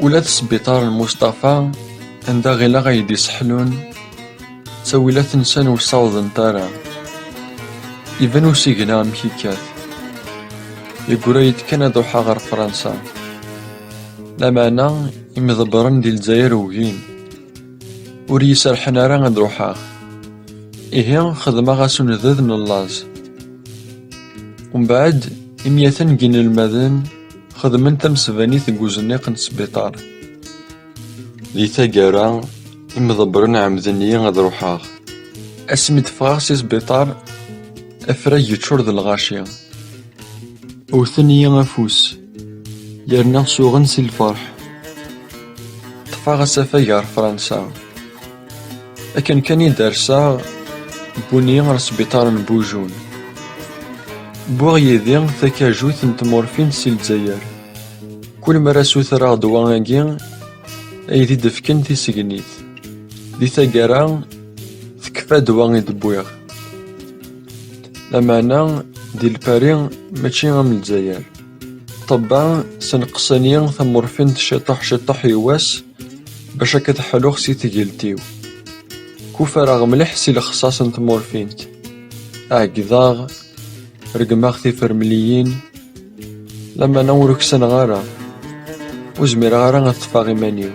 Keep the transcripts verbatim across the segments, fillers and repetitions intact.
Ula d sbiṭar n Mustafa, anda ɣileɣ ay d-iseḥlun, ttawilat-nsen ur ssawḍent ara. Iban usigna amek ikkat. Yeggura-yi-d kan ad ruḥeɣ ɣer Fransa. Lameɛna, imḍebbren di Lezzayer ugin. Ur yi-serḥen ara ad ruḥeɣ. Ihi, xedmeɣ asunded n llaẓ. Umbeɛd, imyaten n yinelmaden xedmen tamesbanit deg uzniq n sbiṭar. Di taggara, imḍebbren ɛemmden-iyi ad ruḥeɣ. Asmi d-ffɣeɣ si sbiṭar, afrag yeččur d lɣaci. Wten-iyi afus, yerna suɣen si lferḥ. Ṭṭfeɣ asafag ɣer Fransa. Akken kan i d-rseɣ, wwin-iyi ɣer sbiṭar n Bujun. Wwiɣ yid-i takajut n tmurfint si Lezzayer. Kul mi ara sutreɣ ddwa-agi, ay d-d-fken tisegnit. Di taggara, tekfa ddwa i d-wwiɣ. Lameɛna, di Lpari, mačči am Lezzayer. Ṭṭebba, senqsen-iyi tamurfint ciṭuḥ ciṭuḥ i wass, bac akka teḥluɣ si tgilt-iw. Kufareɣ mliḥ si lexṣaṣ n tmurfint. Ɛeggḍeɣ, regmeɣ tifermliyin, lameɛna ur uksaneɣ ara. Ur zmireɣ ara ad ṭṭfeɣ iman-iw.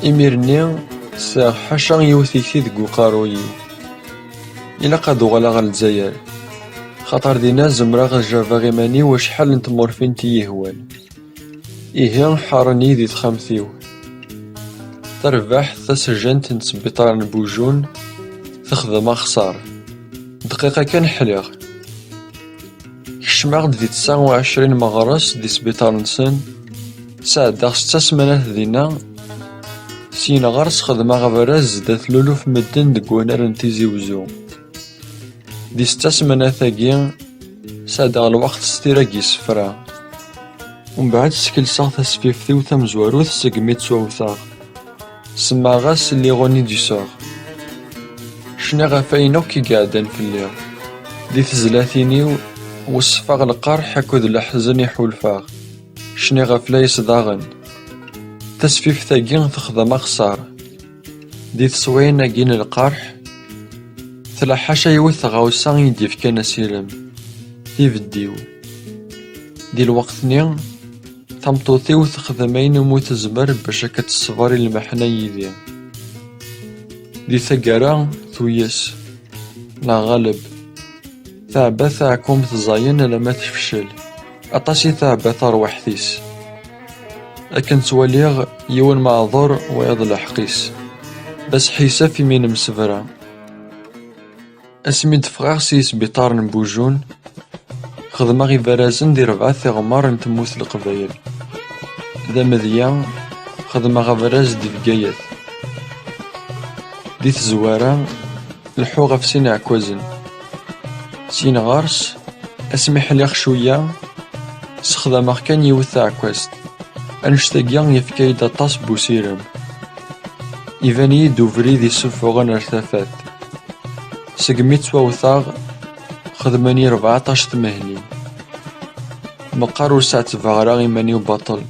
Imir-nni, sɛiɣ ḥaca yiwet tikti deg uqerruy-iw. Ilaq ad uɣaleɣ ɣer Lezzayer, xaṭer dinna zemreɣ ad jerrbeɣ iman-iw acḥal n tmurfint i yi-hwan. Ihi, ḥaren-iyi di texxamt-iw. Tarbaḥt tasejjant n sbiṭar n Bujun texdem axṣar. Dqiqa kan ḥliɣ. Kecmeɣ-d di tesɛa u ɛecrin meɣres di sbiṭar-nsen, sɛeddaɣ setta smanat dinna, syin ɣer-s xedmeɣ abaraz zdat luluf medden deg wannar n Tizi Wezzu. Di setta smanat-agi, sɛeddaɣ lweqt s tira n yisefra. Umbeɛd skelseɣ tasfift-iw tamezwarut segmi ttwawteɣ. Semmaɣ-as L'ironie du sort. Cniɣ ɣef wayen akk i iɛeddan fell-i. Di tezlatin-iw, weṣṣfeɣ lqerḥ akked leḥzen i ḥulfaɣ. Cniɣ ɣef layes daɣen. Tasfift-agi texdem axṣar. Di teswiɛin-agi n lqerḥ, tella ḥaca yiwet tɣawsa i yi-d-yefkan asirem, tibeddi-w. Di lweqt-nni, tameṭṭut-iw texdem ayen umi tezmer bac akka teṣber i lmeḥna yid-i. Di taggara, tuyes, neɣ ɣaleb, tɛebba taɛkumt ẓẓayen alamma tefcel. Aṭas i tɛebba tarwiḥt-is. Akken ttwaliɣ, yiwen meɛḍur, wayeḍ lḥeqq-is. D asḥissef imi nemsebra. Asmi d-ffɣeɣ si yisbiṭaren n Bujun, xedmeɣ ibarazen di rebɛa tiɣemmar n tmurt n Leqbayel. D amedya, xedmeɣ abraz di Bgayet. Di tezwara, lḥuɣ ɣef sin iɛekkazen. Syin ɣer-s, asmi ḥliɣ cwiya, sexdameɣ kan yiwet taɛekkazt. Annect-agi yefka-yi-d aṭas n usirem. Iban-iyi-d ubrid yessufuɣen ar tafat. Segmi ttwawteɣ, xedmen-iyi rebɛaṭac tmehli. Meqqar ur sɛettbeɣ ara iman-iw baṭel.